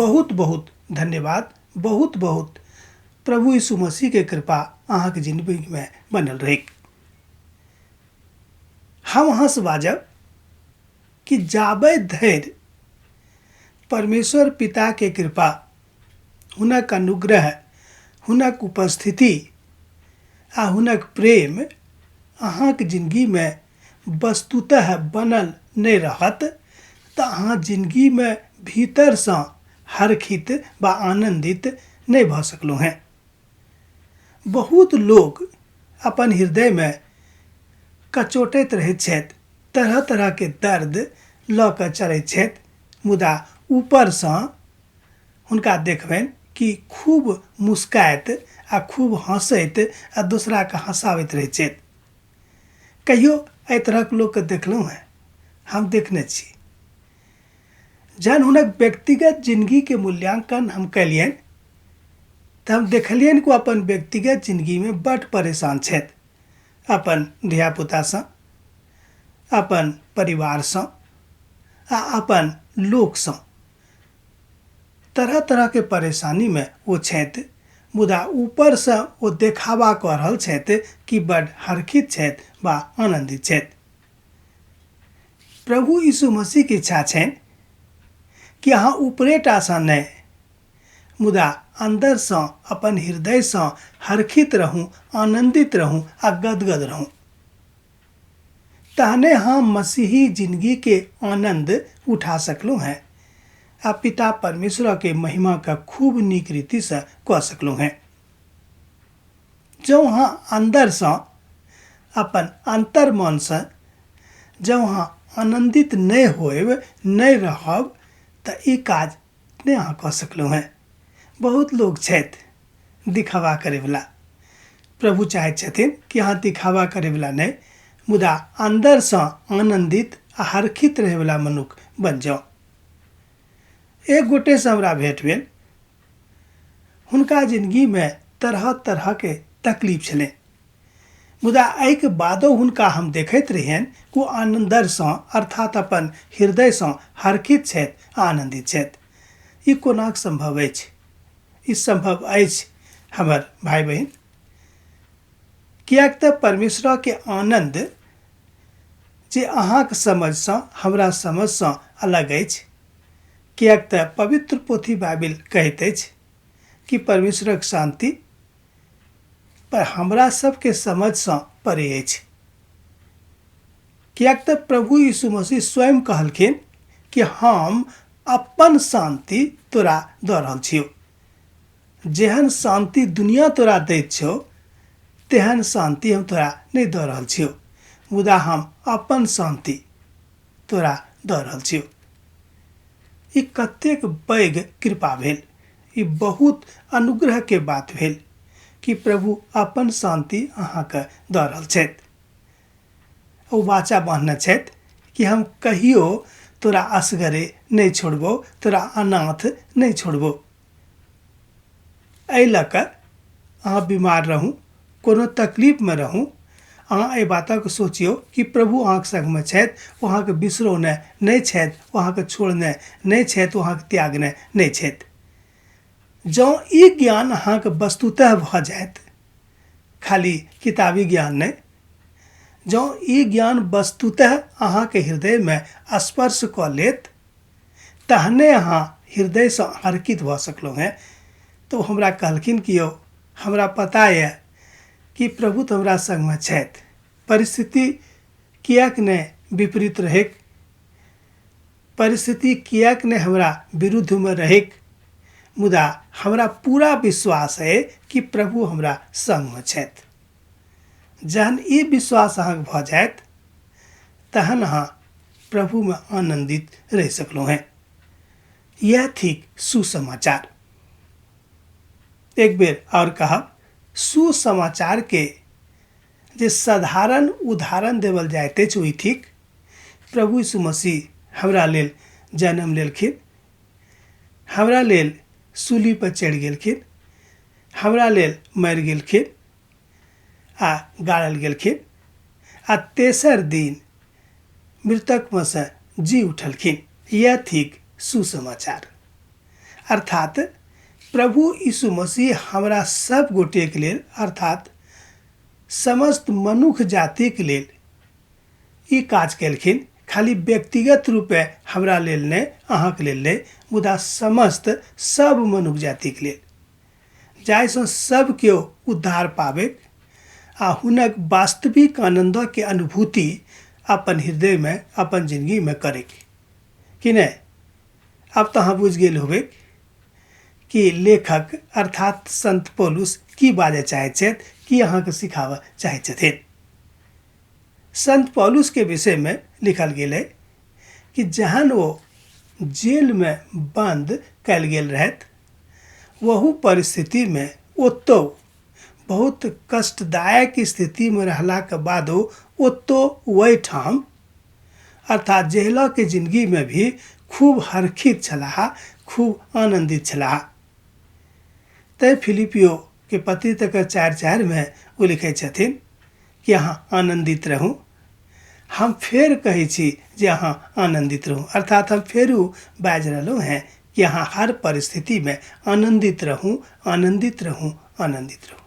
बहुत बहुत धन्यवाद, बहुत बहुत प्रभु यीशु मसीह के कृपा अहाँके जिंदगी में बनल रहे। हम अहाँ से बाजब कि जाबे धरि परमेश्वर पिता के कृपा, हुनक अनुग्रह, हुनक उपस्थिति आ हुनक प्रेम अहाँके जिंदगी में वस्तुतः बनल नहि रहत तऽ अहाँ जिंदगी में भीतरसँ हर्षित वा आनंदित नहि भऽ सकलहुँ हेँ। बहुत लोक अपन हृदयमे कचोटैत रहैत छथि, तरह तरहके दर्द लऽ कऽ चलैत छथि, मुदा ऊपरसँ हुनका देखबनि कि खूब मुस्काइत आ खूब हँसैत आ दोसराके हँसाबैत रहैत छथि। कहियो एहि तरहक लोकके देखलहुँ हेँ? हम देखने छी। जहन हुनक व्यक्तिगत जिंदगीके मूल्यांकन हम कयलियनि तऽ हम देखलियनि कि ओ अपन व्यक्तिगत जिंदगीमे बड्ड परेशान छथि, अपन धियापुतासँ, अपन परिवारसँ आ अपन लोकसँ। तरह तरहके परेशानीमे ओ छथि, मुदा ऊपरसँ ओ देखावा कऽ रहल छथि कि बड्ड हर्षित छथि वा आनन्दित छथि। प्रभु यीशु मसीहके इच्छा छनि कि अहाँ ऊपरेटासँ नहि, मुदा अन्दरसँ अपन हृदयसँ हर्षित रहू, आनन्दित रहू आ गदगद रहू। तहने हम मसीही जिंदगी के आनंद उठा सकलहुँ हैं आ पिता परमेश्वर के महिमा का खूब नीक रीति से कऽ सकलहुँ हैं। जँ अहाँ अन्दरसँ अपन अंतर मनसँ जँ अहाँ आनन्दित नहि होयब, नहि रहब, तऽ ई काज नहि अहाँ कऽ सकलहुँ हेँ। बहुत लोक छथि दिखावा करैवला। प्रभु चाहैत छथिन कि अहाँ दिखावा करैवला नहि, मुदा अन्दरसँ आनन्दित आ हर्षित रहैवला मनुख बनि जाउ। एक गोटेसँ हमरा भेँट भेल। हुनका जिनगीमे तरह तरहके तकलीफ छलनि, मुदा एहिके बादो हुनका हम देखैत रहियनि कि ओ आनन्दरसँ अर्थात अपन हृदयसँ हर्षित छथि आ आनन्दित छथि। ई कोनाक सम्भव अछि? ई सम्भव अछि हमर भाय बहिन, किएक तऽ परमेश्वरके आनन्द जे अहाँके समझसँ हमरा समझसँ अलग अछि, किएक तऽ पवित्र पोथी बाइबिल कहैत अछि कि परमेश्वरक शान्ति पर हमरा सबके समझसँ परे अछि। किएक तऽ प्रभु यीशु मसीह स्वयं कहलखिन कि हम अपन शान्ति तोरा दऽ रहल छियौ। जेहन शान्ति दुनिया तोरा दैत छौ तेहन शान्ति हम तोरा नहि दऽ रहल छियौ, मुदा हम अपन शान्ति तोरा दऽ रहल छियौ। ई कतेक पैघ कृपा भेल, ई बहुत अनुग्रहके बात भेल कि प्रभु अपन शान्ति अहाँके दऽ रहल छथि। ओ वाचा बान्हने छथि कि हम कहियो तोरा असगरे नहि छोड़बौ, तोरा अनाथ नहि छोड़बौ। एहि लऽ कऽ अहाँ बीमार रहू, कोनो तकलीफमे रहू, अहाँ एहि बातक सोचियौ कि प्रभु अहाँके संगमे छथि, ओ अहाँके बिसरौने नहि छथि, ओ अहाँके छोड़ने नहि छथि, ओ अहाँके त्यागने नहि छथि। जँ ई ज्ञान अहाँके वस्तुतः भऽ जायत, खाली किताबी ज्ञान नहि, जँ ई ज्ञान वस्तुतः अहाँके हृदयमे स्पर्श कऽ लेत, तहने अहाँ हृदयसँ हर्षित भऽ सकलहुँ हेँ। तऽ ओ हमरा कहलखिन कि यौ हमरा पता यऽ कि प्रभु तऽ हमरा संगमे छथि, परिस्थिति किएक नहि विपरीत रहैक, परिस्थिति किएक नहि हमरा विरुद्धमे रहैक, मुदा हमरा पूरा विश्वास अइ कि प्रभु हमरा संगमे छथि। जहन ई विश्वास अहाँके भऽ जायत तहन अहाँ प्रभुमे आनन्दित रहि सकलहुँ हेँ। इएह थिक सुसमाचार। एक बेर आओर कहब, सुसमाचारके जे साधारण उदाहरण देवल जाइत अछि ओहि थिक प्रभु यीशु मसीह हमरा लेल जन्म लेलखिन, हमरा लेल सूली पर चढ़ि गेलखिन, हमरा लेल मरि गेलखिन आ गाड़ल गेलखिन आ तेसर दिन मृतकमे सँ जी उठलखिन। इएह थिक सुसमाचार। अर्थात प्रभु यीशु मसीह हमरा सब गोटेके लेल अर्थात समस्त मनुख जातिके लेल ई काज केलखिन। खाली व्यक्तिगत रूपे हमरा लेल नहि, अहाँके लेल नहि, मुदा समस्त सब मनुख जातिके लेल, जाहिसँ सब केओ उद्धार पाबै आ हुनक वास्तविक आनन्दके अनुभूति अपन हृदयमे अपन जिंदगीमे करैके कि नहि। आब तऽ अहाँ बुझि गेल होबै कि लेखक अर्थात संत पौलुस की बाजऽ चाहै छथि, की अहाँके सिखाबऽ चाहै छथिन। संत पौलुस के विषय में लिखल गेल है कि जहन ओ जेल में बंद कयल गेल रहथि, वहु परिस्थिति में ओतौ बहुत कष्टदायक स्थिति में रहला के बादो ओतौ ओहिठाम अर्थात जेल के जिंदगी में भी खूब हर्षित छलाह, खूब आनंदित छलाह। तैं फिलिपियो के पत्री तक 4:4 में ओ लिखै छथिन कि अहाँ आनन्दित रहू। हम फेर कहै छी जे अहाँ आनन्दित रहू, अर्थात हम फेरू बाजि रहलहुँ हेँ कि अहाँ हर परिस्थितिमे आनन्दित रहू, आनन्दित रहू, आनन्दित रहू।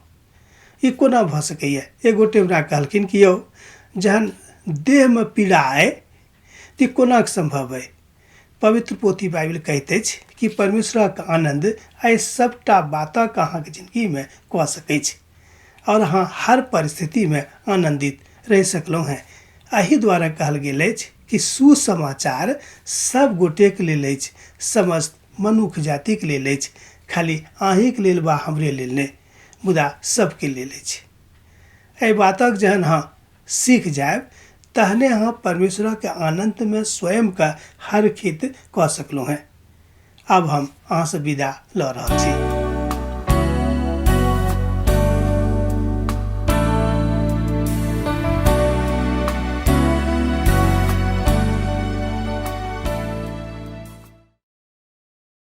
ई कोना भऽ सकैए? एक गोटे हमरा कहलखिन कि यौ जहन देहमे पीड़ा अइ तऽ ई कोना सम्भव अइ? पवित्र पोथी बाइबिल कहैत अछि कि परमेश्वरक आनन्द एहि सबटा बातक अहाँके जिंदगीमे कऽ सकै छै और अहाँ हर परिस्थितिमे आनन्दित रहि सकलहुँ हेँ। एहि द्वारा कहल गेल अछि कि सुसमाचार सब गोटेके लेल अछि, समस्त मनुख जातिके लेल अछि, खाली अहीँके लेल वा हमरे लेल नहि, मुदा सबके लेल अछि। एहि बातक जहन अहाँ सीख जायब तहने अहाँ परमेश्वरक आनन्दमे स्वयंके हरखित कऽ सकलहुँ हेँ। आब हम अहाँसँ विदा लऽ रहल छी।